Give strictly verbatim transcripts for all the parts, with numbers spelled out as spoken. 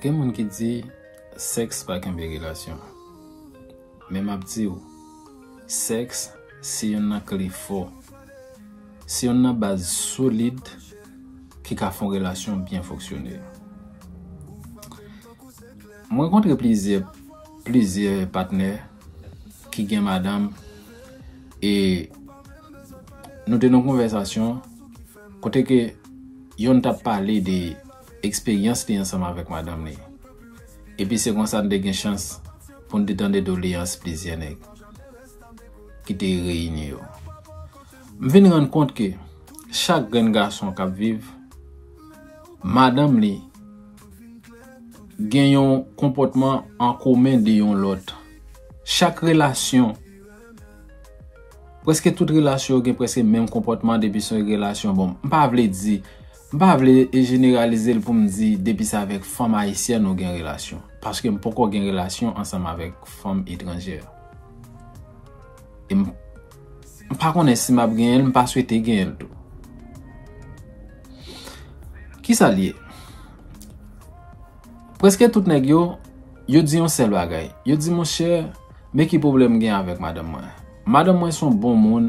Gen moun ki di sèks pa kenbe relasyon. Men m ap di w, sèks se youn nan kle fò, se youn nan baz solid ki ka fè yon relasyon byen fonksyone. Mwen rankontre plizyè, plizyè patnè ki gen madanm e nou te nan konvèsasyon kote ke yonn t ap pale de eksperyans li ansanm avèk madanm li. Epi se konsa n te gen chans pou n te tande doleyans plizyè nèg ki te reyini yo. M vin rann kont ke chak grenn gason k ap viv, madanm li gen yon konpòtman an komen de yon lòt. Chak relasyon, prèske tout relasyon yo gen prèske menm konpòtman depi se yon relasyon. Bon, m pa vle di, m pa vle jeneralize l pou m di depi se avèk fanm ayisyèn ou gen relasyon. Paske m poko gen relasyon ansanm avèk fanm etranjè. E m, m pa konnen si m ap genyen l, m pa swete genyen l tou. Kisa l ye? Prèske tout nèg yo, yo di yon sèl bagay. Yo di, monchè, men ki pwoblèm m gen avèk madanm mwen. Madanm mwen se yon bon moun,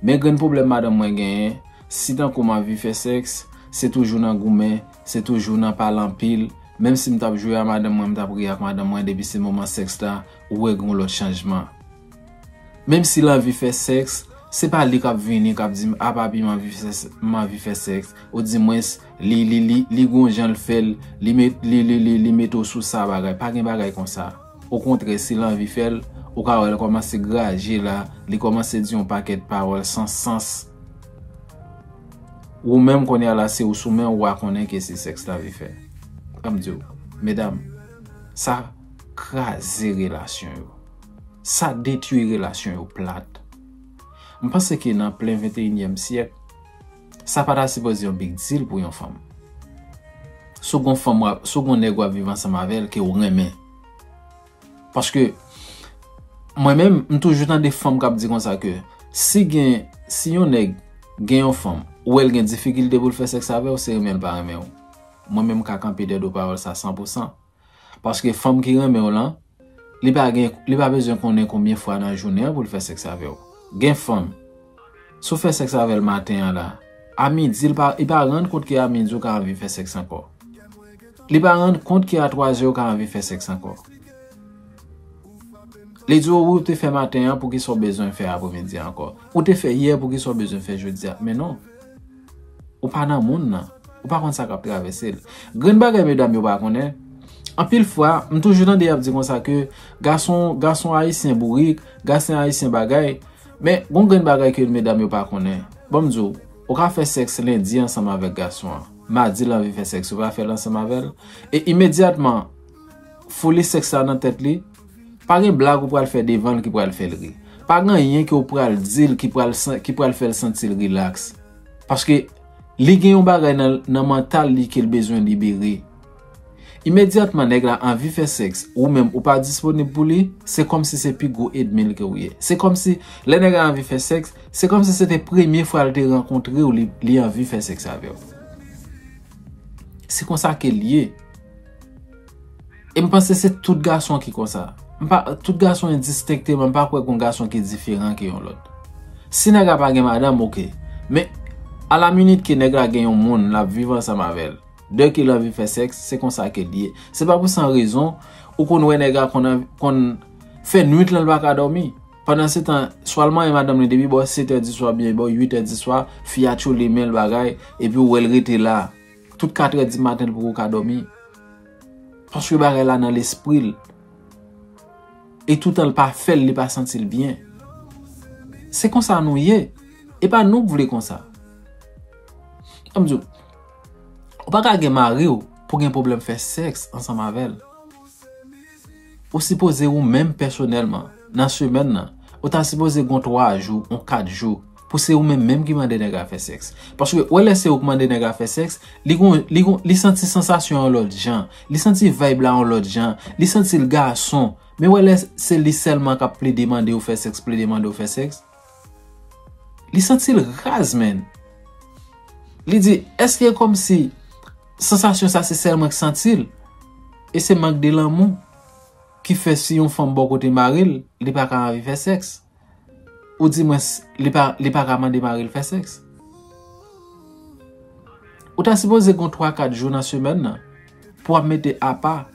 men grenn pwoblèm madanm mwen genyen, si tankou m anvi fè sèks, se toujou nan goumen, se toujou nan pale anpil. Menm si m t ap jwe a madanm mwen, m t ap ri ak madanm mwen, depi se moman sèks la, ou wè gen yon lòt chanjman. Menm si l anvi fè sèks, se pa li k ap vini, k ap di m, "A, papi, m anvi fè sèks, m anvi fè sèks." Odimwens, li, li, li, li gon jan l fè l, li met, li, li, li, li mete w sou sa bagay. Pa gen bagay konsa. Okontrè, si l anvi fè l, ou ka wè l kòmanse graje la, li kòmanse di yon pakèt pawòl san sans. Ou menm kounye a la, se ou sou men, ou a konnen ke se sèks l anvi fè. An m di w, medam, sa kraze relasyon yo. Sa detwi relasyon yo plat. M panse ke nan plen venteyinyèm syèk, sa pa ta sipoze yon big deal pou yon fanm. Si w gon fanm w ap, si w gon nèg w ap viv ansanm avè l ke w renmen. Paske mwen menm, m toujou tande fanm k ap di konsa ke si gen, si yon nèg gen yon fanm, ou wè l gen difikilte pou l fè sèks avè w, se renmen l pa renmen w. Mwen menm, m ka kanpe dèyè do pawòl sa san pou san. Paske fanm ki renmen w lan, li pa gen, li pa bezwen konnen konbyen fwa nan jounen an pou l fè sèks avè w. Gen fanm, si w fè sèks avè l maten an la, a midi, li pa, li pa rann kont ke a midi w ka anvi fè sèks ankò. Li pa rann kont ke a twazè w ka anvi fè sèks ankò. Li di w, wi, ou te fè maten an, poukisa w bezwen fè apremidi ankò? Ou te fè yè, poukisa w bezwen fè jodi a? Men non. Ou pa nan moun nan. Ou pa konn sa k ap travèse l. Grenn bagay medam yo pa konnen. Anpil fwa, m toujou tande y ap di konsa ke gason, gason ayisyen bourik, gason ayisyen bagay. Men, gon grenn bagay ke medam yo pa konnen. Ban m di w, ou ka fè sèks lendi ansanm avèk gason an. Madi, l anvi fè sèks, ou pa fè l ansanm avè l. E imedyatman, foli sèks la nan tèt li, pa gen blag ou pral fè devan l ki pral fè l ri. Pa gen anyen ke w pral di l ki pral san-, ki pral fè l santi l rilaks. Paske li gen yon bagay nan, nan mantal li ke l bezwen libere. Imedyatman nèg la anvi fè sèks, ou menm ou pa disponib pou li, se kòmsi se pi gwo ènmi l ke w ye. Se kòmsi lè nèg la anvi fè sèks, se kòmsi se te premye fwa l te rankontre w, li, li anvi fè sèks avè w. Se konsa ke l ye. E m panse se tout gason ki konsa. M pa, tout gason endistenkteman, m pa kwè gon gason ki diferan ke yon lòt. Si nèg la pa gen madanm, oke. Men, alaminit ke nèg la gen yon moun l ap viv ansanm avè l, dè ke l anvi fè sèks, se konsa ke l ye. Se pa pou san rezon, ou konn wè nèg la konn, konn fè nwit lan l pa ka dòmi. Pandan se tan, swa l manyen madanm li depi bò sèt è di swa, oubyen bò uit è di swa, fi a tchoule men l bagay, epi ou wè l rete la. Tout kat è di maten, l poko ka dòmi. Paske bagay la nan lespri l. E toutan l pa fè l, li pa santi l byen. Se konsa nou ye. E pa nou k vle konsa. An m di w, ou pa ka gen mari w pou gen pwoblèm fè sèks ansanm avè l. Ou sipoze ou menm pèsonèlman, nan semèn nan, ou ta sipoze gon twa jou, yon kat jou, pou se ou menm menm ki mande nèg la fè sèks. Paske wè lè se ou k mande nèg la fè sèks, li gon, li gon, li santi sansasyon an yon lòt jan, li santi vibe la yon lòt jan, li santi l gason. Men wè lè se li sèlman k ap plede mande w fè sèks, plede mande w fè sèks, li santi l raz, menn. Li di, èske kòmsi sansasyon sa se sèl mwen k santi l? E se mank de lanmou ki fè si yon fanm bò kote mari l, li pa ka anvi fè sèks. Ou di mwen, li pa, li pa ka mande mari l fè sèks. Ou ta sipoze gon twa kat jou nan semèn nan pou w ap mete apa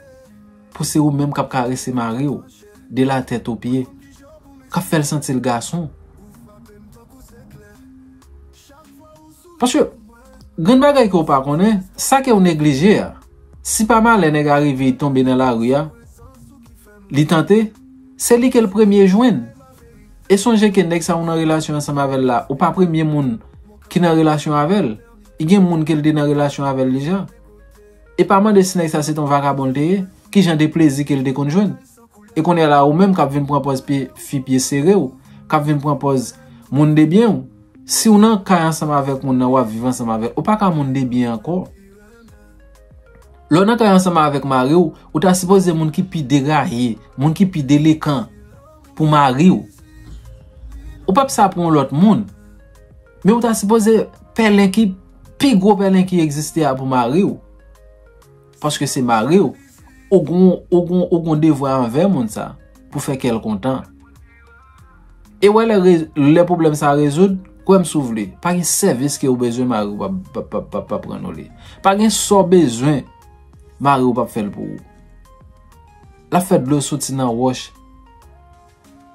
pou se ou menm k ap karese mari w de la tèt o pye, k ap fè l santi l gason. Paske, grenn bagay ke w pa konnen, sa ke w neglije a, si pa malè nèg a rive tonbe nan lari a, li tante, se li ke l premye jwenn. E sonje ke nèg sa ou nan relasyon ansanm avè l la, ou pa premye moun ki nan relasyon avè l. Li gen moun ke l te nan relasyon avè l deja. E pa mande si nèg sa se t on vakabon l te ye, ki jan de plezi ke l te konn jwenn. E kounye a la, ou menm k ap vin pran pòz pye, fi pye sere w, k ap vin pran pòz moun de byen w. Si w nan kay ansanm avèk moun nan, w ap viv ansanm avèk, ou pa ka moun de byen ankò. Lè w nan kay ansanm avèk mari w, ou ta sipoze moun ki pi deraye, moun ki pi delekan pou mari w. Ou p ap sa pou yon lòt moun. Men ou ta sipoze pèlen ki pi gwo pèlen ki egziste a pou mari w. Paske se mari w. Ou gon, ou gon, ou gon devwa anvè moun sa pou fè kè l kontan. E wè lè, re- lè pwoblèm sa rezoud, kwè m si w vle, pa gen sèvis ke w bezwen mari w p ap, p ap, p ap, p ap, p ap rann ou li. Pa gen sa w bezwen mari w p ap fè l pou ou. L ap fè dlo soti nan wòch.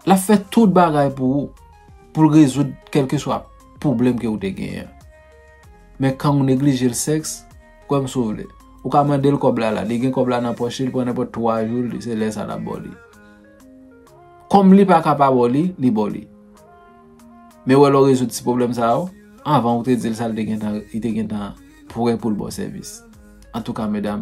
L ap fè tout bagay pou ou, pou l rezoud kèlkeswa pwoblèm ke w te genyen. Men kan w neglije l sèks, kwè m si w vle. Ou ka mande l kòb la la, li gen kòb la nan pòch li, li pran nenpòt twa jou, li- se lè sa l ap ba w li. Kòm li pa ka pa ba w li, li ba w li. Men wè lè w rezoud ti pwoblèm sa yo, anvan ou te di l sa, li te gentan, li te gentan prè pou l ba w sèvis. Antouka, medam,